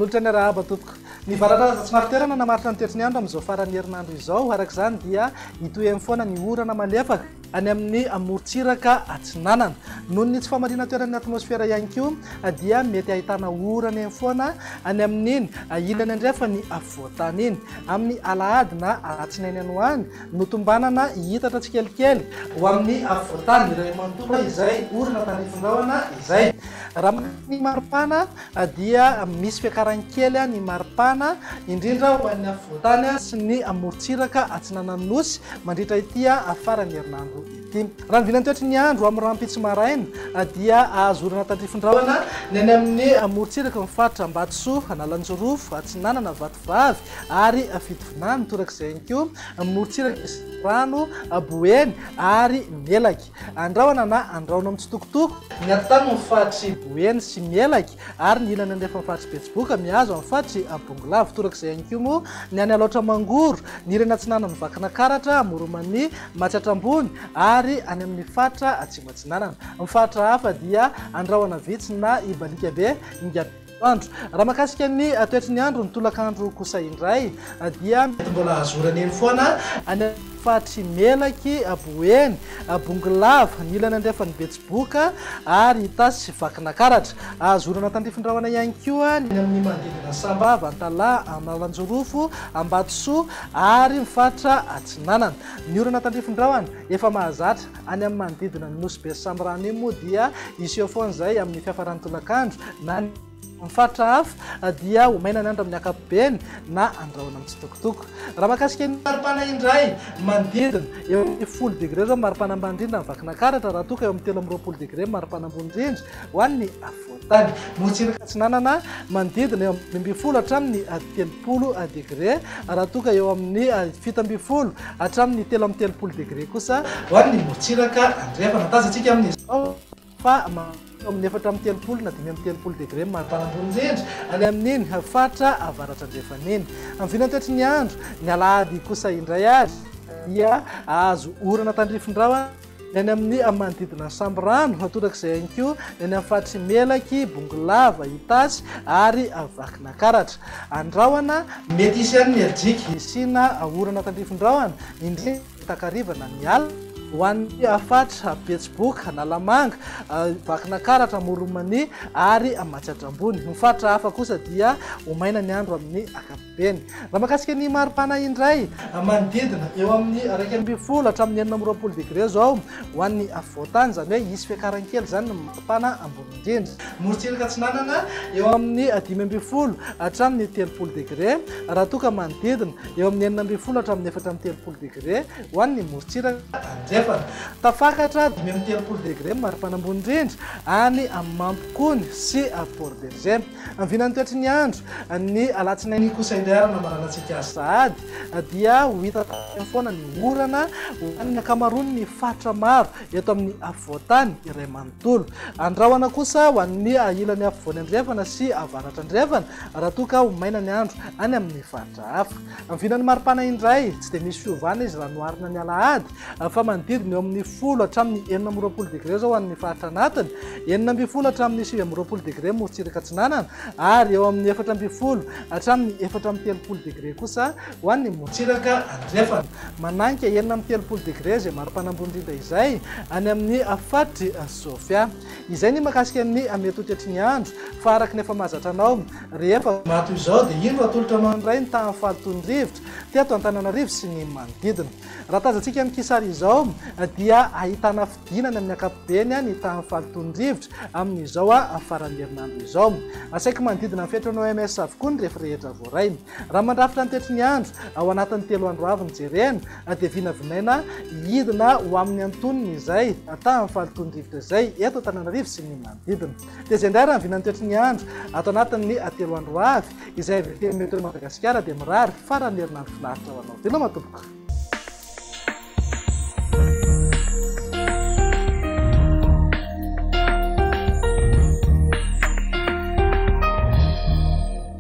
Manolotra ny arahaba tompoko. Ny varatra tsy marin-toerana namaritra ny toetry ny andro amin'izao faran'ny herinandro izao. Araka izany dia hitohy eny foana ny orana malefaka any amin'ny morontsiraka atsinanana. Noho ny tsy famarinan-toeran'ny atmosfera ihany koa dia mety ahitana orana eny foana any amin'iny ilany andrefan'ny afovoan-tany iny. Amin'ny alahady na alatsinainy any ho any no tombanana hihitatra tsikelikely ho amin'ny afovoan-tany iray manontolo izay orana tandrifin-drahona izay. Raha ny maripana dia misy fiakarany kely ny maripana, indrindra ho an'ny afovoan-tany sy ny morontsiraka atsinanan'ny Nosy mandritra ity faran'ny herinandro ity. Raha ny vinantoetry ny andro amin'ny rahampitso maraina dia azo orana tandrifin-drahona ny any amin'ny morontsiraky ny faritra Ambatosoa, Analanjirofo, Atsinanana, Vatovavy ary Fitovinany, torak'izay ihany koa morontsiraky Rano, Boeny ary Melaky. Andrahona na andrahona mitsitokotoko ny atitan'ny faritr'i Boeny sy Melaky ary ny ilany andrefan'ny faritr'i Betsiboka mihazo amin'ny faritr'i Bongolava. Torak'izay ihany koa moa ny any Alaotra Mangoro, ny ilany atsinanan'i Vakinakaratra, Amoron'i Matsiatra Ambony ary any amin'ny faritra Atsimo Atsinanana. Amin'ny faritra hafa dia andrahona vitsy na ibaliaka be ingabe. Andro. Raha mahakasika ny toetry ny andro ny tolakandro kosa indray dia mety mbola azo orana eny foana any amin'ny faritr'i Melaky, Boeny, Bongolava, ny ilany andrefan'i Betsiboka ary Itasy sy Vakinakaratra. Azo orana tandrifin-drahona ihany koa ny any amin'ny manodidina Sambava, Antalaha, Analanjirofo, Ambatosoa ary ny faritra Atsinanana. Ny orana tandrifin-drahona efa mahazatra any amin'ny manodidina ny Nosy Be sy Sambirano iny moa dia hiseho foana izay amin'ny fiafaran'ny tolakandro na ny amin'ny faritra hafa dia ho maina ny andro amin'ny ankapobeny na andrahona mitsitokotoko. Raha mahakasika ny maripana indray, manodidina eo amin'ny 10 degre izao ny maripana ambany indrindra ny Vakinakaratra raha toa ka eo amin'ny 23 degre ny maripana ambony indrindra ho an'ny afovoan-tany. Morontsiraka atsinanana, manodidina eo amin'ny 15 hatramin'ny 30 degre raha toa ka eo amin'ny 17 hatramin'ny 33 degre kosa ho an'ny morontsiraka andrefana. Tazantsika amin'izao fa eo amin'ny 34 na 35 degre ny maripana ambony indrindra any amin'iny faritra avaratra andrefana iny. Amin'ny vinantoetry ny andro, ny alahady kosa indray ary dia azo orana tandrifin-drahona ny any amin'ny manodidina ny Sambirano, torak'izay ihany koa ny any amin'ny faritr'i Melaky, Bongolava, Itasy ary Vakinakaratra. Andrahona, mety hisy ihany ny herijika hisiana orana tandrifin-drahona, indrindra ny takariva na ny alina, ho an'ny faritra Betsiboka, Analamanga, Vakinakaratra, Amoron'i Mania ary Matsiatra Ambony. Ny faritra hafa kosa dia ho maina ny andro amin'ny ankapobeny. Raha mahakasika ny maripana indray, manodidina eo amin'ny 11 hatramin'ny 26 degre izao ho an'ny afovoan-tany, izany hoe hisy fiakarany kely izany ny maripana ambony indrindra. Morontsiraka atsinanana eo amin'ny 15 hatramin'ny 30 degre, raha toa ka manodidina eo amin'ny 16 hatramin'ny 34 degre ho an'ny morontsiraka andrefana. Tafakatra 35 degre ny maripana ambony indrindra any Mampikony sy Port Bergé. Ny vinan'ny toetry ny andro, ny alatsinainy kosa indray ary namaranantsika azy sahady dia ho hita tany foana ny orana ho an'ny ankamaroan'ny faritra maro eto amin'ny afovoan-tany iray manontolo. Andrahona kosa ho an'ny ilany afovoany andrefana sy avaratra andrefana raha toa ka ho maina ny andro any amin'ny faritra hafa. Ny vinan'ny maripana indray, tsy dia misy fiovana izy raha noharina ny alahady fa manodidina eo amin'ny 10 hatramin'ny 26 degre izao ho an'ny faritra anatiny, 16 hatramin'ny 29 degre morontsiraka atsinanana ary eo amin'ny 14 hatramin'ny 34 degre kosa ho an'ny morontsiraka andrefana. Mananika 36 degre izay maripana ambony indrindra izay any amin'ny faritr'i Sofia. Izay ny mahakasika ny mety ho toetry ny andro fa araka ny efa mahazatra anao rehefa maha toy izao dia indro atolotra anao indray ny tahan'ny fahalotoan'ny rivotra teto Antananarivo sy ny manodidina. Raha tazantsika amin'ny kisary izao dia ahitana fidinana amin'ny ankapobeny ny tahan'ny fahalotoan'ny rivotra amin'izao faran'ny herinandro izao. Saiky manodidina ny fetran'ny OMS avokoa ny refy rehetra voaray. Raha mandrafitra ny toetry ny andro ao anatin'ny 3 andro avy ny jerena dia vinavinaina hidina ho amin'ny antonony izay tahan'ny fahalotoan'ny rivotra izay eto Antananarivo sy ny manodidina. Dia izay indray raha ny vinan'ny toetry ny andro ato anatin'ny 3 andro avy izay avy aty amin'ny Météo Madagasikara dia mirary faran'ny herinandro finaritra ho anao. Veloma tompoko.